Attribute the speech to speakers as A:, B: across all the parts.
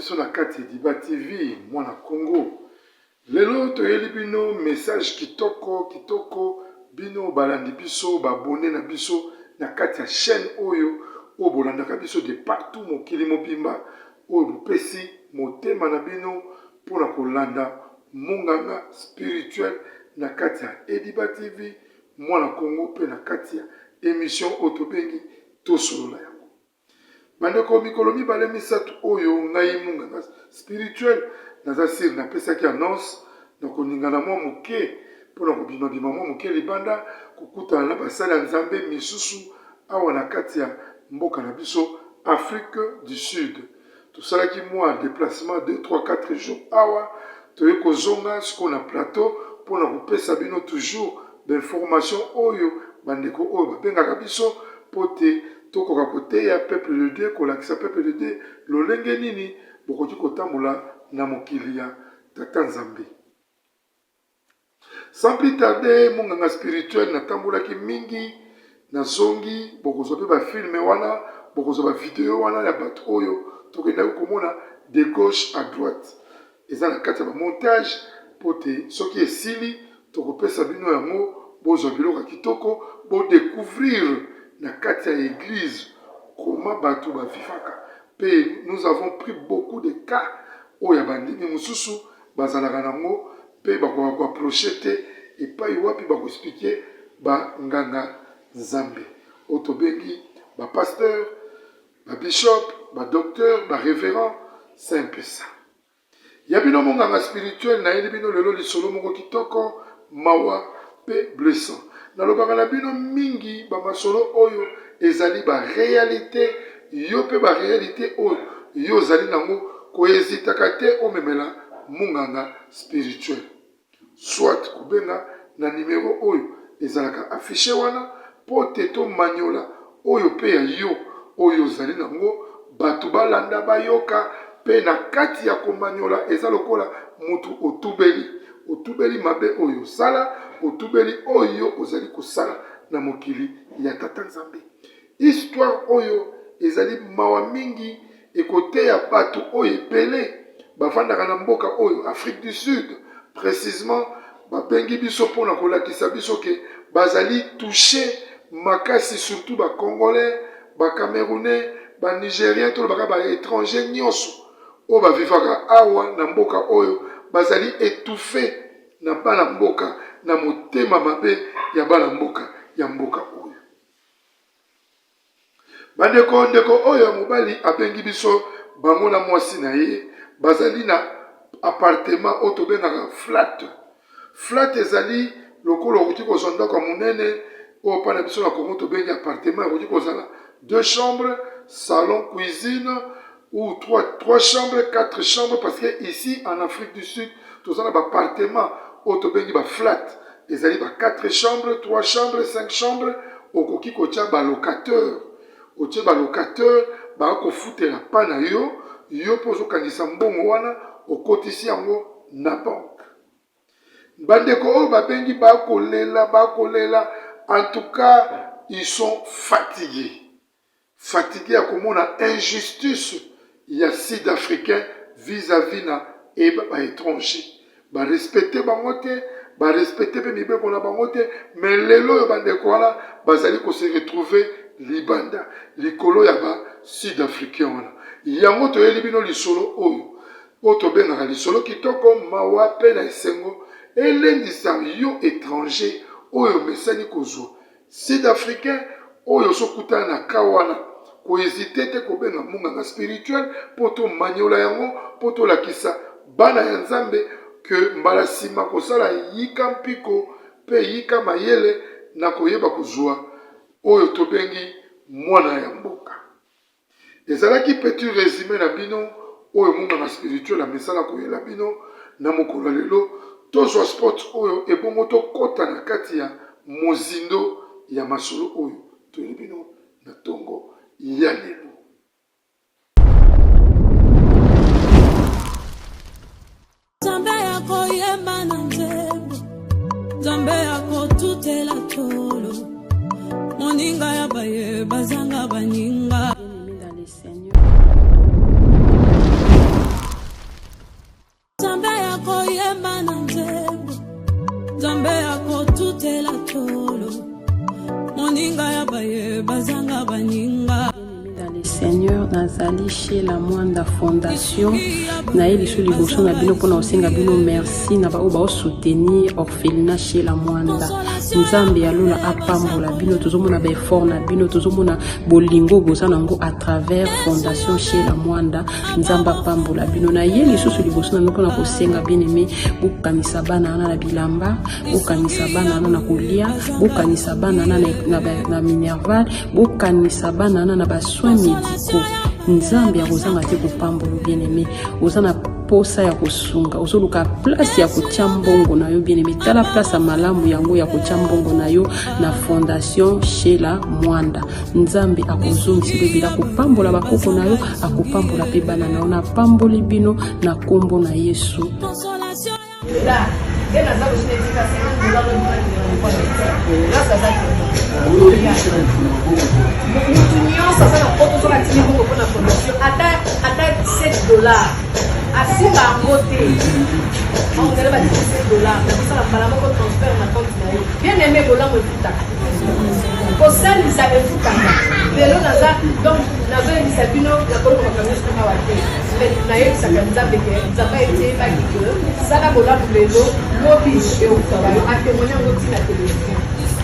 A: biso na kati Ediba TV mwana Congo. Lelo toyeli bino message kitoko kitoko bino balandi biso ba abonne na biso na kati ya chaîne oyo oyo bolandaka biso de partout mokili mobimba oyo bopesi motema na bino mpo na kolanda monganga spirituel na kati ya Ediba TV mwana Congo mpe na kati ya emission oyo tobengi tosolola yango. Bandeko, mikolo mibale misatu oyo ngai munganga spirituel naza sire napesaki annonce na koningana mwa moke mpo na kobimabima mwa moke libanda kokutana na basali ya Nzambe misusu awa na kati ya mboka na biso Afrique du Sud. Tosalaki mwa deplacement 2, 3, 4 jours awa, toye kozonga sikoyo na plateau mpo na kopesa bino toujours ba information oyo bandeko oyo babengaka biso mpo te tokoka koteya peuple de Dieu, kolakisa peuple de Dieu lolenge nini bokoki kotambola na mokili ya Tata Nzambe. Sans plus tarder, monganga spirituel natambolaki mingi, nazongi, bokozwa mpe ba films wana, bokozwa ba video wana ya bato oyo tokendaki komona de gauche à droite. Eza na kati ya ba montage mpo te soki esili tokopesa bino yango, bozwa biloko ya kitoko, bo decouvrir na kati ya eglise comment bato ba vivaka. Mpe nous avons pris beaucoup de cas oyo ya bandimi mosusu bazalaka nango mpe bakoka ko approcher te epayi wapi bako expliquer ba nganga nzambe oyo tobengi ba pasteurs, ba bishops, ba docteurs, ba reverends, c'est un peu ça. Ya bino monganga spirituel nayeli bino lelo lisolo moko kitoko, mawa mpe blessant. Nalobaka na bino mingi ba masolo oyo ezali ba realite, yo mpe ba realite oyo yo ozali nango ko hesitaka te omemela munganga spirituel. Soit kobenga na numero oyo ezalaka affiche wana mpo te tomanyola oyo mpe ya yo oyo ozali nango, bato balanda bayoka mpe na kati ya komanyola eza lokola mutu otubeli, otubeli mabe oyo osala, otubeli oyo ozali kosala na mokili ya Tata Nzambe. Histoire oyo ezali mawa mingi ekoteya batu oyo ebele bafandaka na mboka oyo Afrique du Sud precisement babengi biso pona kolakisa biso ke bazali touche makasi surtout ba congolais ba camerounais ba nigeriens tolobaka ba etrangers nionso oyo ba vivaka awa na mboka oyo bazali etouffe na bana mboka na motema mabe ya bana mboka ya mboka oyo. Bandeko, ndeko oyo ya mobali abengi biso bango na mwasi na ye bazali na appartement oyo tobengaka flat. Flat ezali lokola okoki kozwa ndako ya monene oyo mpa na biso na Congo tobengi appartement, ekoki kozala deux chambres, salon, cuisine ou trois chambres, quatre chambres parce que ici en Afrique du Sud toza na ba appartement oyo tobengi ba flat ezali ba quatre chambres, trois chambres, cinq chambres okoki kotia ba locateur otie ba locateur bakofutela pa na yo yo mpe ozokangisa mbongo wana okotisi yango na banque. Bandeko oyo babengi bakolela bakolela en tout cas ils sont fatigues. Fatigue ya komona injustice ya sud africain vis à vis na ba etranger. Ba respecter bango te, ba respecter pe mibeko na bango te, mais lelo oyo bandeko wana bazali ko se retrouver libanda likolo ya ba sud africain wana. Yango toyeli bino lisolo oyo, oyo tobengaka lisolo kitoko, mawa pe na esengo, elendisa yo etranger oyo omesani kozwa Sud africain oyo ozo kutana na cas wana ko hesiter te kobenga munganga spirituel po to maniola yango po tolakisa bana ya Nzambe que mbala sima kosala yika mpiko pe yika mayele na koyeba kozua oyo tobengi mwana ya mboka. Ezalaki petit resume na bino oyo munganga spirituel amesana koyela bino na mokolo ya lelo. Tozwa spot oyo ebongo tokota na kati ya mozindo ya masolo oyo toyeli bino na tongo ya lelo.
B: Nzambe ya koyemba na nzembo, Nzambe ya kotutela tolo, moninga ya baye bazanga baninga. Nzambe akotutela tolo, moninga ya baye bazanga baninga.
C: Dans le Seigneur, nazali chez la Mwanda Fondation. Naye lisu liboso na bino mpona kosenga bino merci na baoyo baosoutenir orphelinat chez la Mwanda. Nzambe ya lola apambola bino, tozomona ba effort na bino, tozomona bolingo boza nango à travers Fondation chez la Mwanda. Nzambe apambola bino. Naye lisusu liboso na bino mpona kosenga bien aimé, bokanisa bana wana na bilamba, bokanisa bana wana na kolia, bokanisa bana wana na minerval, bokanisa bana wana na basoins médicaux. Nzambe akozanga te kopambola. Bien aimé, oza na posa ya kosunga, ozoluka place ya kotia mbongo na yo, bien aimé, tala place ya malamu yango ya kotia mbongo na yo na Fondation Shela Mwanda. Nzambe akozongisela ebele, akopambola bakoko na yo, akopambola mpe bana na yo. Napamboli bino na nkombo na Yesu.
D: Là, nde naza kozwi na esika 50 $ grâce aza mutu nyonso aza na poto. Soki atindi mbongo mpona fondation, ata 7 $ asimba yango te. Ongele batindi 7 $, nakosala mbala moko transfert na compte na ye. Bien aimé, bolamu efutaka, kosalisa efutaka. Lelo naza, donc nazoyebisa bino, nakoloba makambo nyonso awa te, mais nayebisaka Nzambe ke Nzambe ayebaki ke sala bolamu lelo, lobi eokutaka yo. Atémoigne yango ntina télévision,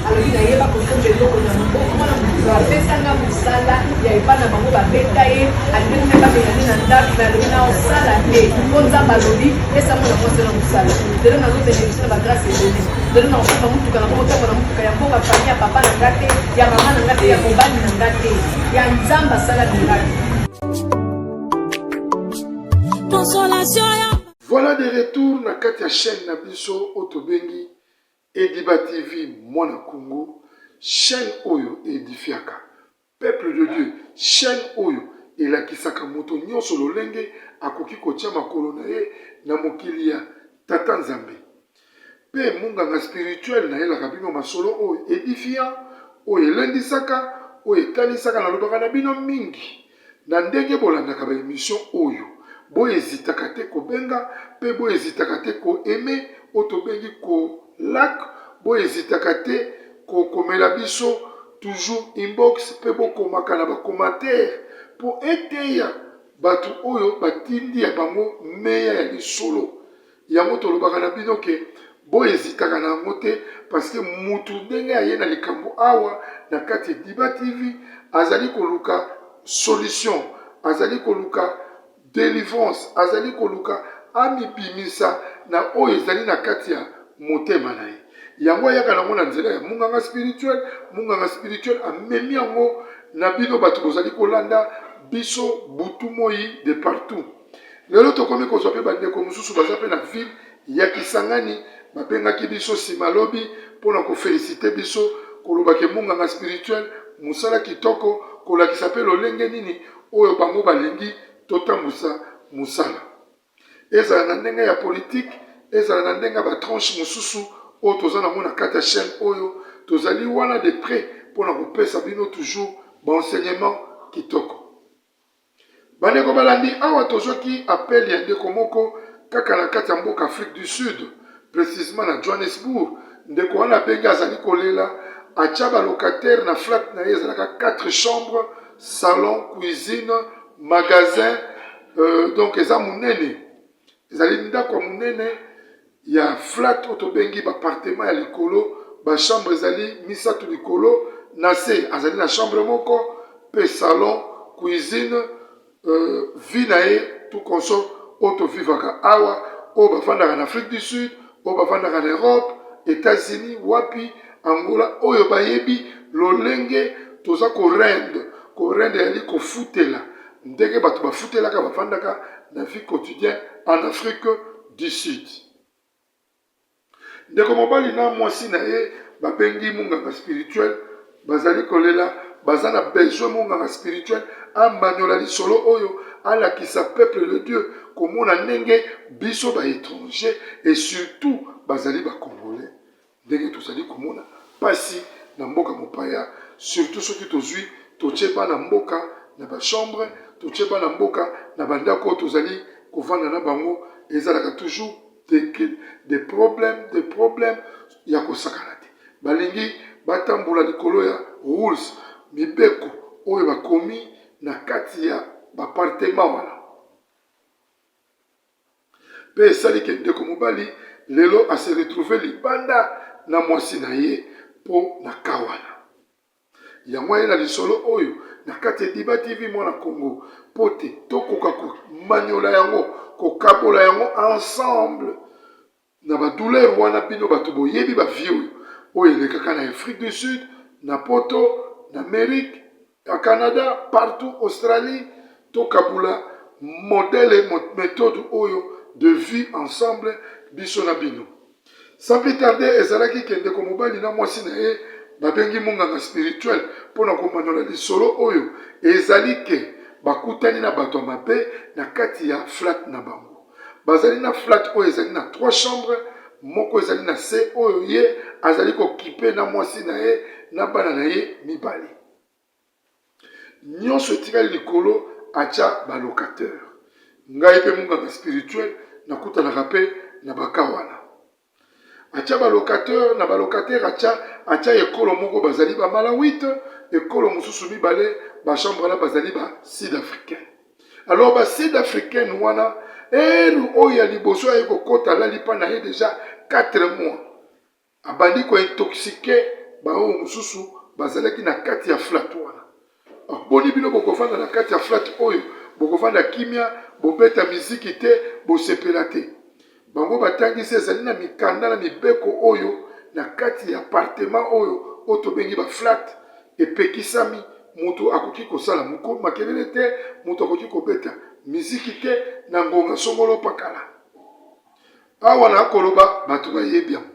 D: alobi nayeba kosomba eloko na maboko. Mwana moto apesanga mosala ya epai na bango, babeta ye, alingaki mpe babengani na ndako, me alobi na osala te mpo Nzambe alobi pesa mwana mwasi na mosala. Lelo nazobénéficie na bagrâce ebele. Lelo na kosomba motuka na bongo, na motuka ya mboka, famille ya papa na nga te, ya mama na nga te, ya mobali na nga te, ya Nzambe asala miracle.
B: Consolation ya
A: Voilà, de retour na kati ya chaîne na biso oyo tobengi Ediba TV Mwana Congo, chaîne oyo edifiaka peuple de Dieu, chaîne oyo elakisaka moto nyonso lolenge akoki kotia makolo na ye na mokili ya Tata Nzambe. Mpe monganga spirituel nayelaka bino masolo oyo édifiant, oyo elendisaka, oyo etalisaka. Nalobaka na bino mingi na ndenge bolandaka baémission oyo, boezitaka te kobenga mpe boezitaka te koaimer oyo tobengi kolike, boezitaka te kokomela biso toujours inbox mpe bokomaka na bacommentaire mpo eteya bato oyo batindi ya bango meya ya lisolo yango. Tolobaka na bino ke boezitaka na yango te, parce que mutu ndenge aye na likambo awa na kati Ediba TV, azali koluka solution, azali koluka délivrance, azali koluka amibimisa na oyo ezali na kati ya motema na ye. Yango ayaka nango na nzela ya monganga spirituel. Monganga spirituel amemi yango na bino bato bozali kolanda biso butu moi de partout. Lelo tokomi kozwa mpe bandeko mosusu baza mpe na ville ya Kisangani, babengaki biso nsima lobi mpona koféliciter biso, kolobaka monganga spirituel mosala kitoko, kolakisa mpe lolenge nini oyo bango balingi totambusa mosala, ezala na ndenge ya politike, ezala na ndenge ya batranche mosusu oyo toza nango na kati ya chaîne oyo. Tozali wana de près mpona kopesa bino toujours baenseignement kitoko. Bandeko balandi, awa tozwaki appel ya ndeko moko kaka na kati ya mboka Afrique du Sud, précisement na Johannesburg. Ndeko wana abengi, azali kolela, atya balocataire na flat na ye. Ezalaka 4 chambres, salon, cuisine, magasin, donc eza monene, ezali ndako ya monene ya flat oyo tobengi baappartement ya likolo. Bachambre ezali misato likolo, na se azali na chambre moko mpe salon, cuisine, vie na ye tout consort oyo tovivaka awa, oyo bavandaka na Afrique du Sud, oyo bavandaka na Europe, États-Unis, wapi, Angola, oyo bayebi lolenge toza korendre. Korendre ezali kofutela, ndenge bato bafutelaka, bavandaka na vie quotidienne en Afrique du Sud. Ndeko mobali na mwasi na ye babengi monganga spirituel, bazali kolela, baza na besoin monganga spirituel amanyola lisolo oyo, alakisa peuple de Dieu komona ndenge biso baétranger et surtout bazali bacongolais, ndenge tozali komona mpasi na mboka mopaya, surtout soki tozwi totie bana mboka na bachambre, totie bana mboka na bandako oyo tozali kovanda na bango, ezalaka toujours des problèmes, des problèmes. ya kosakana te. Balingi batambola likolo ya rules, mibeko oyo bakomi na kati ya ba appartement wana. Pe esali ke ndeko mobali lelo a se retrouver libanda na mwasi na ye po na cas wana. Yango aye na lisolo oyo na kati ya Diba TV Mwana Congo po te tokoka komanyola yango, kokabola yango ensemble na ba douleur wana. Bino bato boyebi ba vie oyo oyo elekaka na Afrique du Sud, na poto, na Amerique, na Canada, partout, Australie, tokabula modèle methode oyo de vie ensemble biso na bino. Sans plus tarder, ezalaki ke ndeko mobali na mwasi na ye babengi monganga spirituel mpo na komanyola lisolo oyo ezali ke bakutani na bato ya mabe na kati ya flat na bango. Bazali na flat oyo ezali na trois chambres, moko ezali na se oyo ye azali kokipe na mwasi na ye na bana na ye mibale. Nyonso etikali likolo atya ba locataire. Ngai pe munganga spirituel nakutanaka pe na ba cas wana. Atya ba locataire na ba locataire atya atya ekolo moko bazali ba malawite, ekolo mosusu mibale ba chambre wana bazali ba sud africain. Alors ba sud africaine wana elu oyo ya liboso aye kokota alali pa na ye deja 4 mois. Abandi ko intoxiquer ba oyo mosusu bazalaki na kati ya flat wana. Boni bino bokovanda na kati ya flat oyo, bokovanda kimia, bobeta miziki te, bosepela te. Bango batangisi ezali na mikanda na mibeko oyo na kati ya appartement oyo, oyo tobengi ba flat, epekisami moto akoki kosala makelele te, moto akoki kobeta miziki te na ngonga songolo pakala. Awa na koloba bato bayebi yango.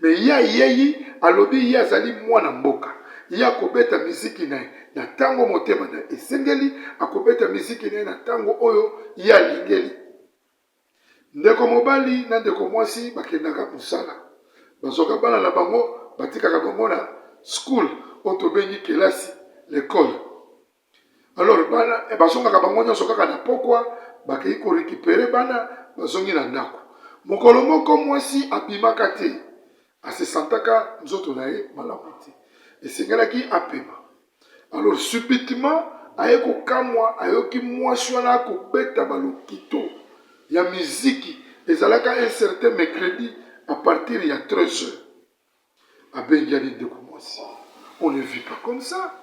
A: Mais ye ayei alobi ye azali mwana mboka. Ye akobeta miziki na ye na tango motema na ye esengeli, akobeta miziki na ye na tango oyo ye alingeli. Ndeko mobali na ndeko mwasi bakendaka mosala. Bazwaka bana na bango batikaka bango na school oyo tobengi kelasi, l'ecole. Alors bana eh, bazongaka bango nyonso kaka na pokwa, bakei ko recuperer bana, bazongi na ndako. Mokolo moko mwasi abimaka te, a se sentaka nzoto na ye malamu te, esengelaki apema. Alors subitement aye kokamwa, ayoki mwasi wana akobeta balokito ya miziki, ezalaka un certain mercredi à partir ya 13 heures. Abengi ali ndeko mwasi, on ne vit pas comme ça,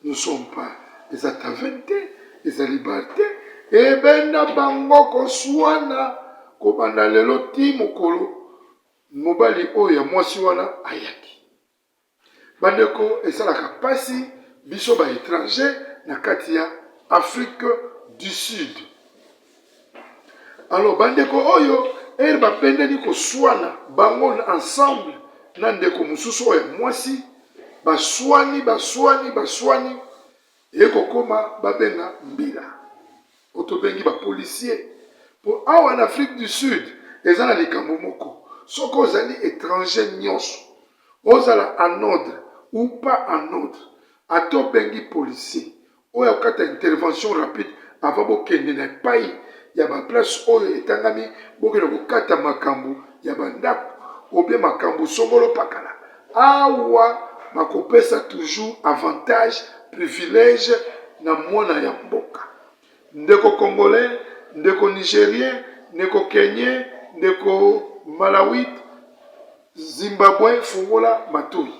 A: nous sommes pas eza taverne te, ezali bar te. Ebenda bango koswana kobanda lelo ti mokolo mobali oyo ya mwasi wana ayaki. Bandeko, esalaka pasi biso ba etranger na kati ya Afrique du Sud. Alors bandeko oyo ere babendani koswana bango ensemble na ndeko mosusu oyo ya mwasi, baswani baswani baswani, ekokoma babenga mbila oyo tobengi ba policier. Po awa na Afrique du Sud eza na likambo moko, soki ozali etranger nyonso, ozala en ordre ou pas en ordre, ata obengi policier oyo akokata intervention rapide avant bokende na epayi ya ba place oyo etangami, bokende kokata makambo ya ba ndako ou bien makambo songolo pakala, awa bakopesa toujours avantage, privilège na mwana ya mboka. Ndeko congolais, ndeko nigerien, ndeko kenyen, ndeko malawite, zimbabwen fungola matoyi.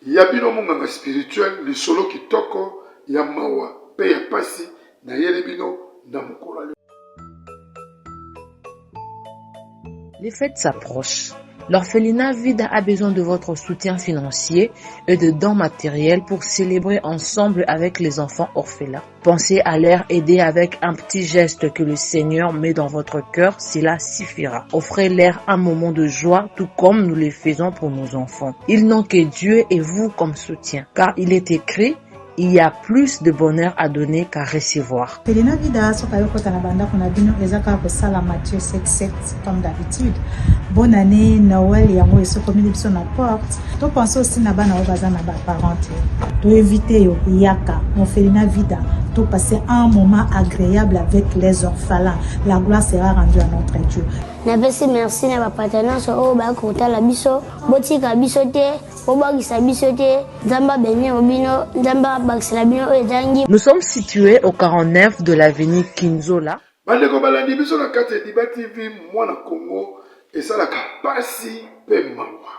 A: Ya bino munganga spirituel lisolo kitoko ya mawa pe ya pasi nayeli bino na mokolo ya lelo.
E: Les fêtes s'approchent. L'orphelinat Vida a besoin de votre soutien financier et de dons matériels pour célébrer ensemble avec les enfants orphelins. Pensez à leur aider avec un petit geste que le Seigneur met dans votre cœur, cela suffira. Offrez-leur un moment de joie, tout comme nous le faisons pour nos enfants. Ils n'ont que Dieu et vous comme soutien, car il est écrit, il y a plus de bonheur à donner qu'à recevoir.
F: Felina Vida soki ayo kota na bandako na bino eza kaka kosala Matthieu 7 7 comme d'habitude. Bonne année Noël yango esokomeli biso na porte. To pense aussi na bana oyo baza na ba parents te. To éviter yo yaka mon Felina Vida to passer un moment agréable avec les orphelins. La gloire sera rendue à notre Dieu.
G: Napesi merci na bapata nyonso oyo bayaki kotala biso. Botika biso te, bobwakisa biso te. Nzambe abenir bino, Nzambe abakisela bino oyo ezangi.
E: Nous sommes situes au 49 de l'avenue Kinzola.
A: Bandeko balandi biso na kati ya Diba TV mwana Congo esalaka pasi pe mawa.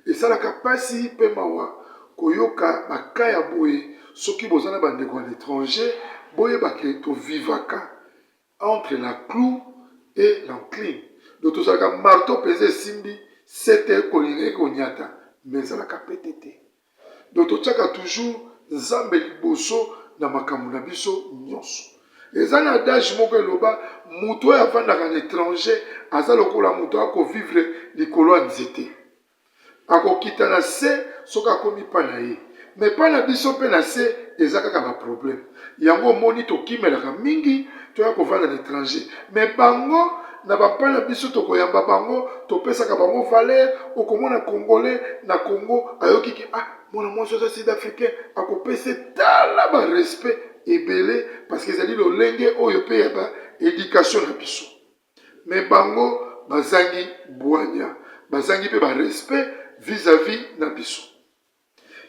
A: Esalaka pasi pe mawa koyoka ba cas ya boye soki boza na ba ndeko à l'etranger boyeba ke to vivaka entre la clou et l'enclume donc tozalaka marteau penza esimbi sete kolinga ekonyata mais ezalaka pete te. Donc totiaka toujours Nzambe liboso na makambo na biso nyonso. Eza na adage moko eloba moto oyo avandaka na etranger aza lokola moto ako vivre likolo ya nzete. Akokita na se soki akomi pa na ye. Mais pa na biso pe na se eza kaka ba problème. Yango omoni tokimelaka mingi toya kovanda na etranger. Mais bango na ba pa na biso tokoyamba bango topesaka bango valeur okomona congolais na Congo ayoki ke ah mwana mwasi aza sud africain akopesa tala ba respect ebele parce que ezali lolenge oyo pe ya ba education na biso mais bango bazangi bwanya bazangi pe ba respect vis-à-vis na biso.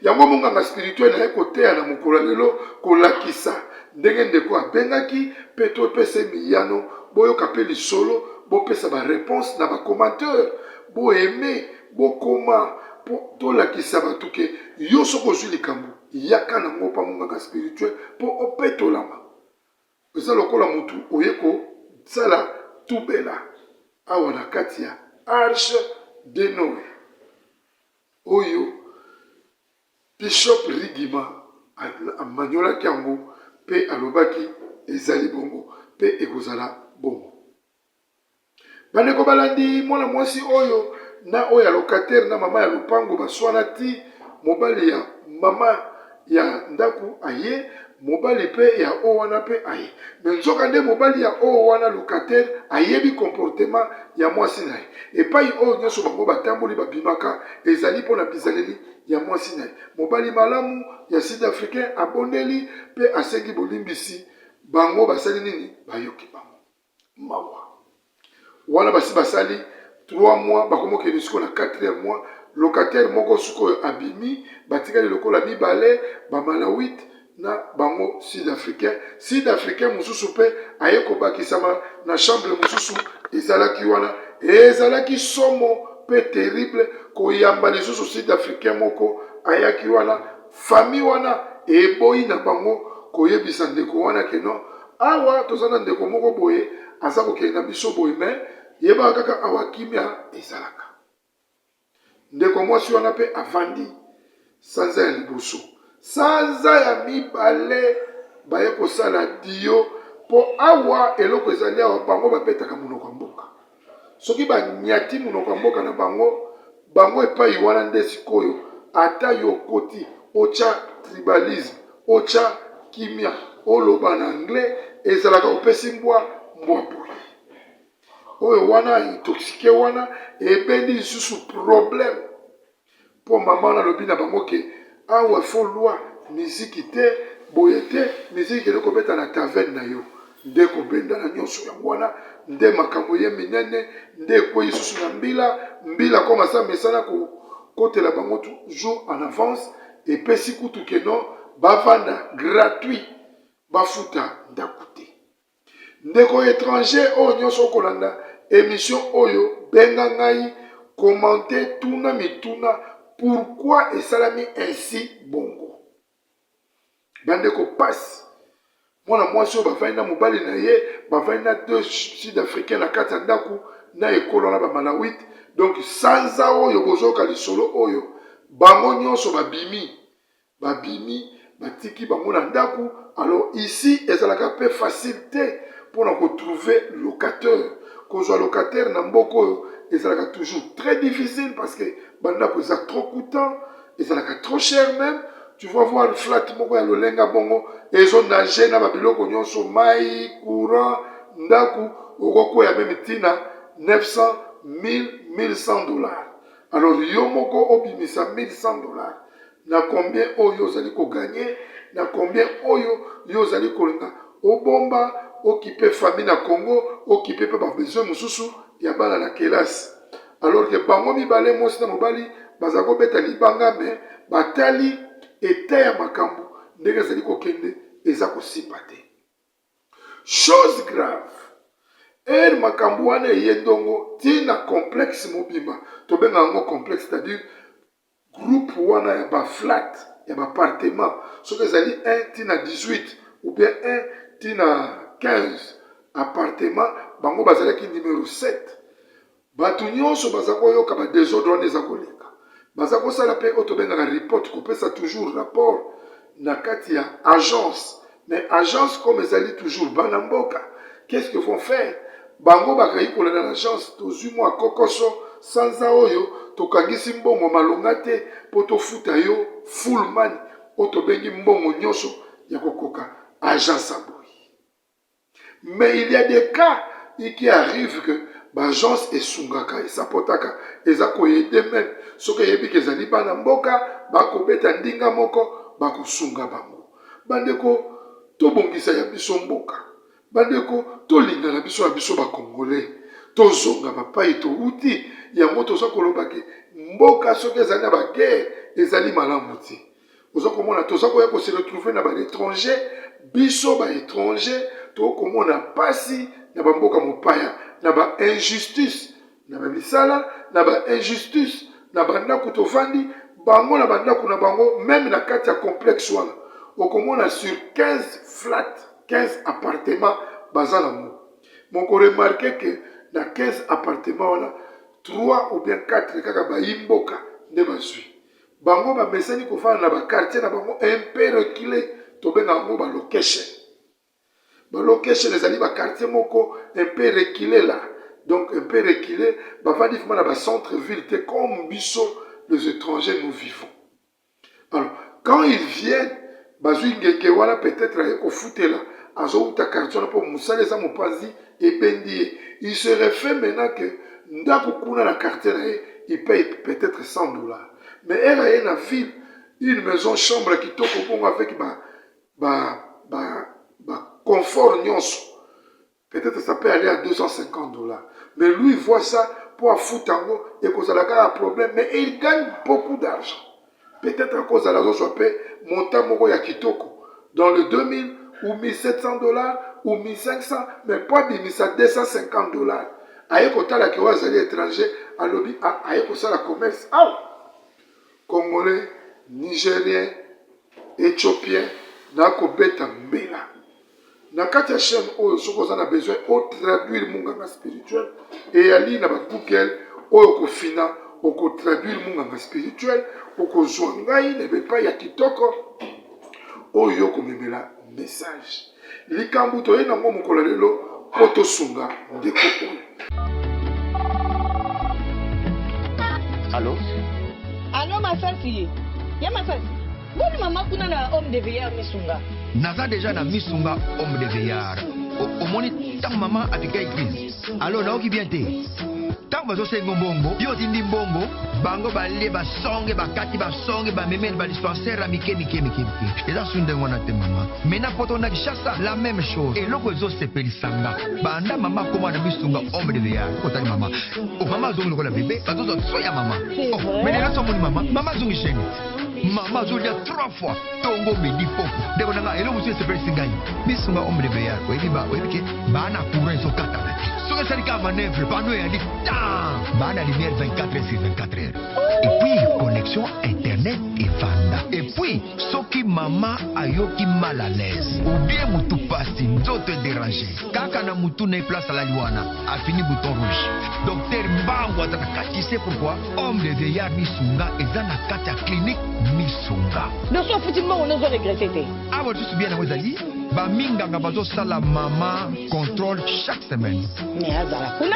A: Yango monganga spirituel naye koteya na mokolo ya lelo kolakisa ndenge ndeko abengaki pe topesa ye miyano boyoka pe lisolo bopesa ba reponse na ba commenteur bo aime bokoma po tolakisa batu ke yo soki ozui likambo yaka nango pa monganga spirituel po opetolama eza lokola mutu oye kosala tubela awa na kati ya arche de Noe. Oyo Bishop Rigima amanyolaki yango mpe alobaki, Ezali bongo, mpe ekozala bongo. Bandeko balandi, mwana mwasi oyo na oyo ya locataire na mama ya lopango baswana ti mobali ya mama ya ndaku aye, mobali pe ya oyo wana pe aye. Mais nzoka nde mobali ya oyo wana locataire ayebi comportement ya mwasi na ye. Epayi oyo nionso bango batamboli babimaka ezali pona bizaleli ya mwasi na ye. Mobali malamu ya sud africain abondeli pe asengi bolimbisi, bango basali nini? Bayoki bango. Mawa. Wana basi basali 3 mois bakomi okende sikoyo na 4e mois locataire moko sikoyo abimi batikali lokola mibale ba malawite na bango sud africain sud africain mosusu mpe aye kobakisama na chambre mosusu ezalaki wana ezalaki somo mpe terrible koyamba lisusu sud africain moko ayaki wana famille wana eboyi na bango koyebisa ndeko wana ke non Awa toza na ndeko moko boye aza kokende na biso boye mais yebaka kaka awa kimia ezalaka. Ndeko mwasi wana pe avandi sanza ya liboso, sanza ya mibale baye kosala dio po awa eloko ezali awa bango babetaka monoko ya mboka. Soki banyati monoko ya mboka na bango, bango epayi wana nde sikoyo ata yo okoti otya tribalisme, otya kimia, oloba na anglais, ezalaka opesi mbwa mbwa boye. Oyo wana intoxique wana ebendi lisusu problème. Po maman wana alobi na bango ke awa faut loi miziki te boye te miziki kende kobeta na taverne na yo nde kobendana nionso yango wana nde makambo eye minene nde ekweyi susu na mbila mbila comme asi amesana kokotela bango toujours en avance epesi kutu ke non bavanda gratuit bafuta ndaku te. Ndeko etranger oyo nionso okolanda emission oyo benga ngai commente tuna mituna pourquoi esalami ainsi bongo? Bandeko pasi mwana mwasi oyo bavandi na mobali na ye bavandi na deux sud africain na kati ya ndaku na ekolo wana ba malawite donc sanza oyo bozoyoka lisolo oyo bango nionso babimi Babimi batiki bango na ndaku alors ici ezalaka pe facile te pona ko trouver locateur kozwa locataire na mboka oyo ezalaka toujours très difficile parce que ba ndaku eza trop coutant ezalaka trop cher meme tu vas voir flat moko ya lolenga bongo ezo nager na ba biloko nyonso mayi courant ndaku okokwea meme tina 900 1000 1100 dollars alors yo moko obimisa 1100 dollars Na combien oyo yo ozali ko gagner, na combien oyo yo ozali kolinga obomba okipe famille na Congo, okipe mpe ba besoin mosusu ya bana na kelasi. Alors que bango mibale mwasi na mobali baza kobeta libanga mais batali etat ya makambo ndenge ezali kokende eza kosimba te. Chose grave, heure makambo wana eye ndongo ti na complexe mobimba, tobenga yango complexe, c'est-à-dire groupe wana ya ba flat ya ba appartement, soki ezali 1 ti na 18 ou bien 1 ti na 15 appartement, bango bazalaki numero 7. Bato nyonso baza koyoka ba desordre wana eza koleka, baza kosala pe oyo tobengaka report, kopesa toujours rapport na kati ya agence. Mais agence comme ezali toujours bana mboka, qu'est-ce que vont faire? Bango bakaki kolanda na agence, tozwi mwa kokoso sanza oyo tokangisi mbongo malonga te po tofuta yo full money, oyo tobengi mbongo nyonso ya kokoka. Agence aboyi. Mais il y a des cas qui arrivent que ba agence esungaka, esapotaka, eza ko aider meme soki eyebi ke ezali bana mboka bakobeta ndinga moko bakosunga bango. Bandeko tobongisa ya biso mboka, bandeko tolingana biso na biso ba congolais, tozonga bapayi towuti. Yango toza koloba ke mboka soki ezali na ba guerre ezali malamu te. Oza komona toza koya ko se retrouver na ba etranger, biso ba etranger tokomona pasi na ba mboka mopaya, na ba injustice na ba misala, na ba injustice na ba ndaku tovandi, bango na ba ndaku na bango. Meme na kati ya complexe wana okomona sur 15 flat, 15 appartement baza nango, moko remarque que na 15 appartement wana 3 ou bien 4 kaka bayi mboka nde bazwi. Bango bamesani kofanda na ba quartier na bango un peu recule, tobenga yango ba location. Ba location ezali ba quartier moko un peu recule là, donc un peu recule, bavandi vraiment na ba centre ville te comme biso les étrangers nous vivons. Alors quand ils viennent, bazwi ngenge wana, peut-être aye kofutela, azowuta quartier wana mpo mosala eza mopanzi ebendi ye. Il se refait maintenant que ndako kuna na quartier na ye, il paye peut-être 100 $, mais ere aye na ville, une maison chambre kitoko bongo avec ba confort nyonso, peut-être ça peut aller à 250 $, mais lui il voit ça, po afuta yango ekozala kaka problème. Mais il gagne beaucoup d'argent, peut-être akozala azozwa mpe montant moko ya kitoko dans le 2000 ou 1700 $ ou 1500, mais po abimisa 250 $, aye kotalaki oyo azali étranger, alobi aye kosala commerce awa, congolais, nigérien, éthiopien. Nakobeta mbela na kati ya chaîne oyo, soki oza na besoin otraduire munganga spirituel, eyali na bagoogle oyo kofina, okotraduire munganga spirituel, okozwa ngai na epai ya kitoko oyo komemela message. Likambo toye nango mokolo lelo mpo tosunga ndeko oyo.
H: Allo?
D: Allo, Masasi, ya Masasi, boni mama kuna na home de vieillard Misunga?
H: Naza deja na Misunga home de vieillard. Omoni ntango mama apika église, alo, naoki bien te. Ntango bazosenga mbongo, yo otindi mbongo, bango balie basonge, bakati basonge, bamemeli badispensaire ya mike mike mike mike. Eza su ndenge wana te mama. Maintenant poto na Kinshasa, la même chose. Eloko ezosepelisanga, banda mama akóma na Misunga home de vieillard, otali mama, oh, mama azongi lokola bebe, bazozwa so ya mama. Oh, mais lelo so omoni mama, mama azongi jeune, mama azolia trois fois, tongo, midi, poko. Ndeko na nga, eloko mosusu esepelisi ngai, Misunga home de vieillard, oyebi ba oyebi ke baa na courant ezokatana te. Soki esali kaka manœuvre, panneau eyali tan, baa na lumière 24 heures sur 24 heures, et puis connexion internet evanda. Et puis soki mama ayoki mal à l'aise ou bien mutu pasi, nzoto edérange, kaka na mutu na ye, place alali wana, afini bouton rouge, docteur mbangu aza na kati. Tu sais pourquoi? Home de vieillard Misunga eza na kati ya clinique Misunga.
D: Doso ofuti mbongo, nozo regretter te.
H: Awa lisusu bien yango ezali, baminganga bazosala mama contrôle chaque semaine.
D: Mais azala kuna.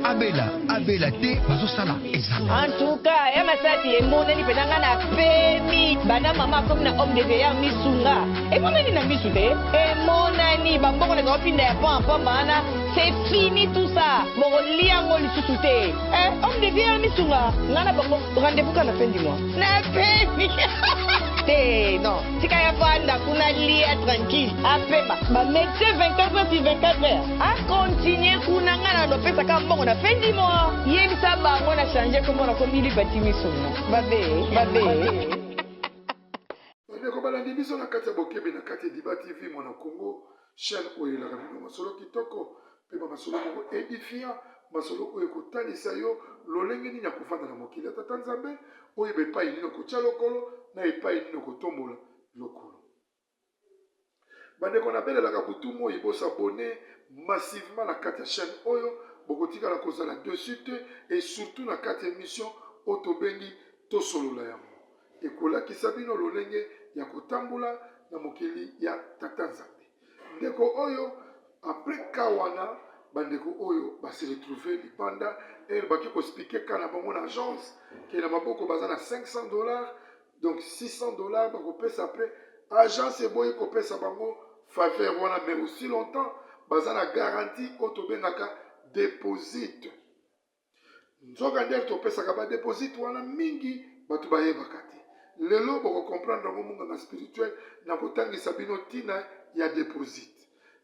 H: Abela abela te, bazosala examen.
D: En tout cas, ya Masasi, emonani mpenza nga na pemi banda mama akomi na home de vieillard Misunga. Emonani na misu te, emonani bambongo na pinda ya pamba wana, c'est fini tout ça, bokolia yango lisusu te. Eh, home de vieillard Misunga, nga na bango rendez-vous kaka na fin du mois. Na pemi.
I: Te non, tika ya vanda kuna lia tranquille, apema. Ba médecin 24 heures sur 24 heures. A continuer kuna nga na lopesa ka mbongo na fin du mois. Yebisa bango na changer kombo na komi lipa timisonga. Babe, babe.
A: Bandeko balandi biso na kati ya bokebi na kati ya Diba TV mwana Congo chaîne oyo elaka bino masolo kitoko mpe ba masolo moko edifiant masolo oyo ekotalisa yo lolenge nini ya kofanda na mokili ya tata Nzambe oyeba epai nini okotya lokolo na epai nini okotombola lokolo. Bandeko nabelelaka butu moi bo s'abonner massivement na kati ya chaîne oyo bokotikala kozala dessus te et surtout na kati ya émission oyo tobengi tosolola yango ekolakisa bino lolenge ya kotambola na mokili ya tata Nzambe. Ndeko oyo après ka wana bandeko oyo ba se retrouver libanda et bake kospike ka na bango na agence ke na maboko baza na 500 dollars, donc 600 $ bakopesa. Après agence eboyi kopesa bango faveur wana, mais aussi longtemps baza na garantie oyo tobengaka deposit. Nzoka nde topesaka badeposit wana mingi bato bayebaka te. Lelo bokocomprendre yango, monganga spirituel na kotangisa bino ntina ya deposit.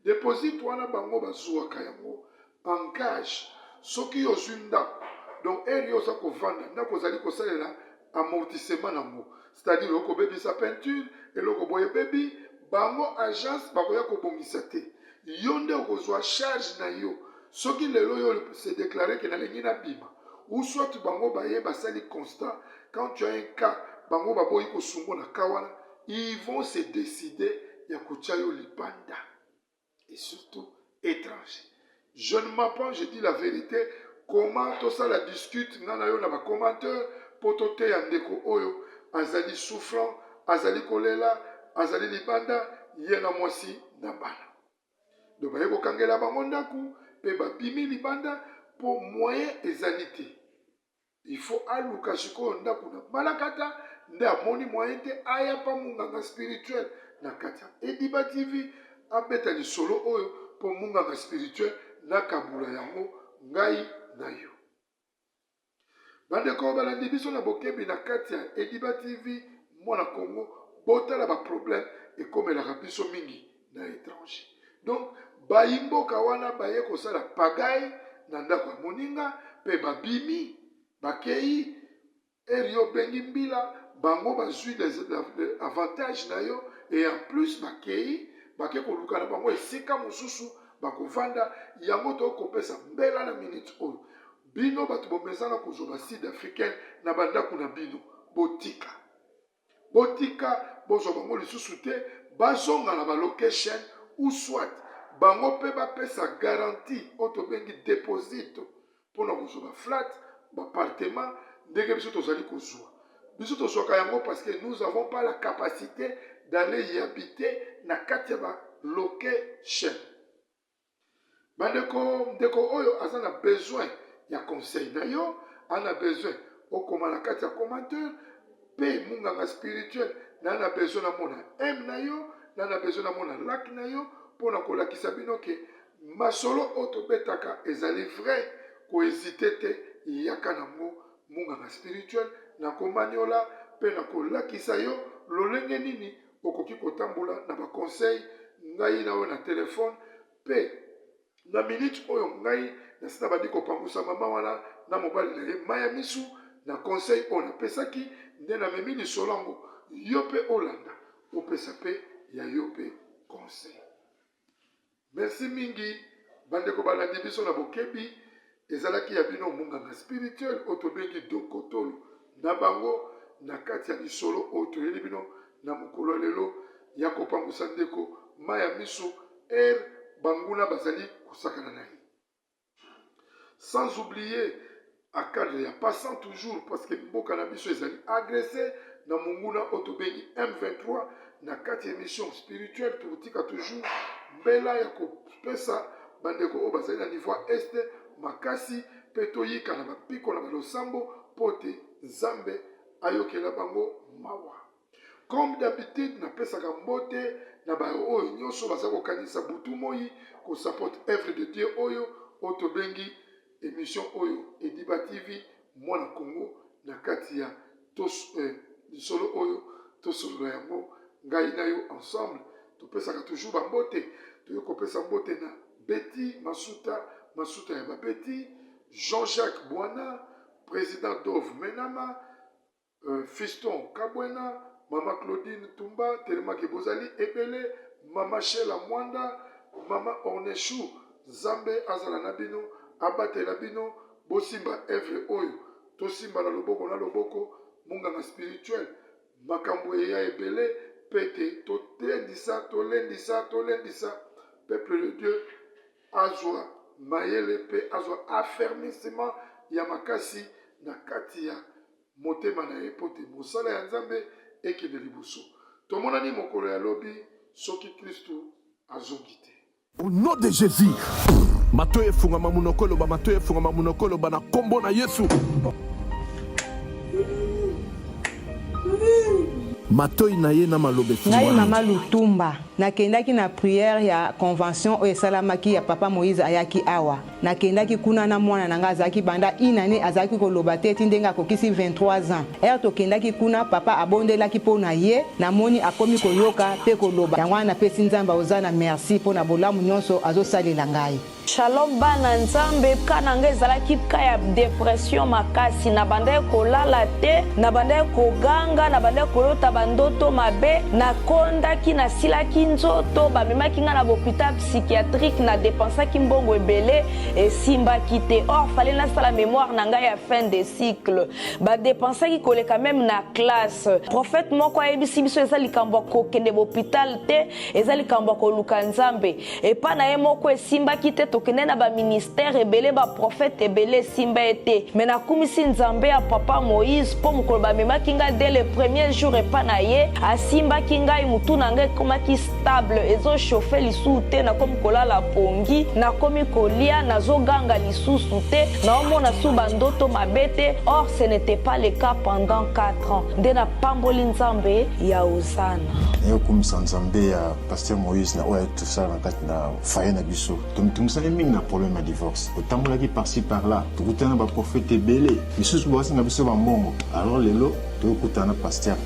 A: Deposit wana bango bazwaka yango en gage. Soki ozwi ndako, donc heure yo oza kovanda ndako, ozali kosalela amortissement nango, c'est-à-dire okobebisa peinture, eloko boye ebebi, bango agence bakoya kobongisa te, yo nde okozwa charge na yo. Soki lelo yo se déclare ke nalingi nabima, ou soit bango baye basali constat, quand tu as un cas, bango baboyi kosungo na cas wana, ils vont se décider ya kotia yo libanda et surtout étranger. Je ne mens pas, je dis la vérité. Comment tosala discute nga na yo na bacommentaire mpo toteya ndeko oyo azali souffrant, azali kolela, azali libanda, ye na mwasi na bana. Donc baye kokangela bango ndako mpe babimi libanda mpo moyen ezali te. Il faut aluka sikoyo ndako na balakata nde amoni moyen te, aya pa monganga spirituel na kati ya Ediba TV, abeta lisolo oyo mpo monganga spirituel nakabula yango ngai na yo. Bandeko balandi biso na bokebi na kati ya Ediba TV mwana Congo, botala baproblème ekomelaka biso mingi na étranger. Donc bayimboka wana baye kosala pagaille na ndako ya moninga mpe babimi bakei. Heure yo obengi mbila, bango bazwi avantage na yo et en plus bakei, bake koluka na bango esika mosusu bakovanda. Yango tokopesa mbela na minute oyo, bino bato bomesana kozwa basud africaine na bandako na bino, botika, botika, bozwa bango lisusu te. Bazonga na balocation ou soit bango mpe bapesa garantie oyo tobengi deposit mpona kozwa baflat, baappartement ndenge biso tozali kozwa. Biso tozwaka yango parce que nous avons pas la capacité d'aller y habiter na kati ya balocation. Bandeko, ndeko oyo aza na besoin ya conseil na yo, ana besoin okoma na kati ya commentaire mpe monganga spirituel na na besoin namona m na yo, na na besoin namona lak na yo mpona kolakisa bino ke masolo oyo tobetaka ezali vrai. Kohésiter te, yaka nango monganga spirituel na komaniola mpe na kolakisa yo lolenge nini okoki kotambola na baconseil ngai na oyo na telefone. Mpe na minute oyo ngai nasi nabandi kopangusa mama wana na mobali na ye mai ya misu na conseil oyo napesaki, nde namemi lisolo yango, yo mpe olanda, opesa mpe ya yo mpe conseil. Merci mingi bandeko balandi biso na bokebi. Ezalaki ya bino monganga spirituel oyo tobengi Dokotolo na bango na kati ya lisolo oyo toyeli bino na mokolo ya lelo ya kopangusa ndeko mai ya miso heure banguna bazali kosakana na ye. Sans oublier à cadre ya passant toujours, parce que mboka na biso ezali agressé na monguna oyo tobengi M23. Na kati ya émission spirituelle tokotika toujours mbela ya kopesa bandeko oyo bazali na niveau ya est makasi mpe toyika na bapiko na balosambo mpo te Nzambe ayokela bango mawa. Comme d'habitude, napesaka mbote na baoyo nyonso baza kokanisa butu moi kosupporter œuvre de Dieu oyo oyo tobengi émission oyo Ediba TV mwana Congo na kati ya lisolo oyo. Tosolola yango ngai na yo ensemble. Topesaka toujours ba mbote. Toyei kopesa mbote na Betty Masuta, Masuta ya ba Betty, Jean-Jacques Bwana, President Dove Menama, euh, Fiston Kabwena, Mama Claudine Tumba, telemaki bozali ebele, Mama Shela Mwanda, Mama Ornechou, Nzambe azala na bino, abatela bino, bosimba evre oyo, tosimba na loboko na loboko, monganga spirituel, makambo eya ebele pete, tolendisa, tolendisa, tolendisa, peuple de Dieu azwa mayele pe azwa affermissement ya makasi na kati ya motema na ye mpo te mosala ya Nzambe ekende liboso. Tomonani mokolo ya lobi soki Kristu azongi te.
J: Au nom de Jesus. Matoyi efungama munoko eloba matoyi efungama munoko eloba na kombo na Yesu. Matoyi na ye na maloba
K: Ngai
J: efungwami.
K: mama Lutumba nakendaki na prière ya convention oyo esalamaki ya papa Moïse ayaki awa nakendaki kuna na mwana na ngai azalaki banda une annee azalaki koloba te ti ndenge akokisi 23 ans heure tokendaki kuna papa abondelaki po na ye namoni akomi koyoka pe koloba yango wana napesi Nzambe hozana merci po na bolamu nionso azosalela ngai.
L: Shalom bana nzambe cas na nga ezalaki cas ya depression makasi na bandaki kolala te na bandaki koganga na bandaki kolota ba ndoto mabe na kondaki na silaki nzoto ba memaki nga na ba hopital psychiatrique na depensaki mbongo ebele esimbaki te or fallait nasala memoire na ngai ya fin de cycle ba depensaki koleka meme na classe prophète moko ayebisi biso eza likambo ya kokende ba hopital te eza likambo ya koluka nzambe Epa na ye moko esimbaki te tokende na ba ministère ebele ba prophète ebele esimba ye te mais nakumisi nzambe ya papa Moïse po mokolo bamemaki ngai dès le premier jour epa na ye asimbaki ngai mutu na ngai ekomaki stable ezo chauffe lisusu te nakomi kolala pongi nakomi kolia nazoganga lisusu te naomona su ba ndoto mabe te or ce n'etait pas le cas pendant 4 ans nde napamboli nzambe ya Hosanna.
M: Naye kokumisa Nzambe ya Pasteur Moïse na oyo ayaki tosala na kati na foyer na biso. Tomitungisaki mingi na problème ya divorce. Totambolaki par ci par là, tokutana na ba prophètes ebele, misusu basenga biso ba mbongo. Alors lelo tokutana na Pasteur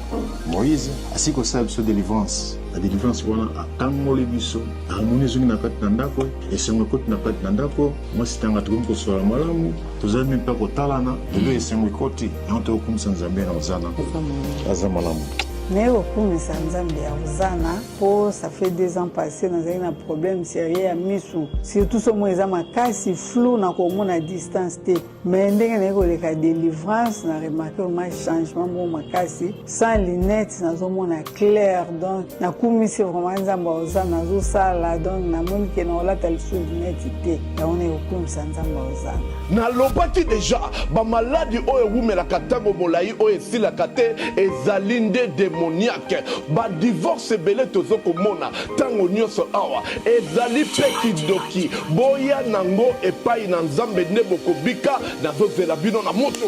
M: Moïse, asili kosala biso delivrance. Na delivrance wana akangoli biso, harmonie ezongi na kati na ndako, esengo ekoti na kati na ndako, mwasi tanga tokomi kosolola malamu, tozali mpe mpe kotalana, lelo esengo ekoti, yango tokokumisa Nzambe na Hosanna. Aza malamu.
N: Naye kokumisa Nzambe ya Hosanna po ça fait deux ans passe nazali na problème sérieux ya misu surtout somo eza makasi flou na komona distance te mais ndenge naye koleka délivrance na remarque vraiment changement moko makasi sans lunette nazomona clair donc nakumisi vraiment Nzambe ya Hosanna nazosala donc namoni ke nakolata lisusu lunette te yango naye kokumisa Nzambe ya Hosanna.
J: Nalobaki dejà ba maladi oyo ewumelaka tango molayi oyo esilaka te ezali nde demoniaque. Ba divorce ebele tozo komona tango nioso awa ezali pe kindoki. Boya nango epayi na Nzambe nde bokobika, nazo zela bino na moto.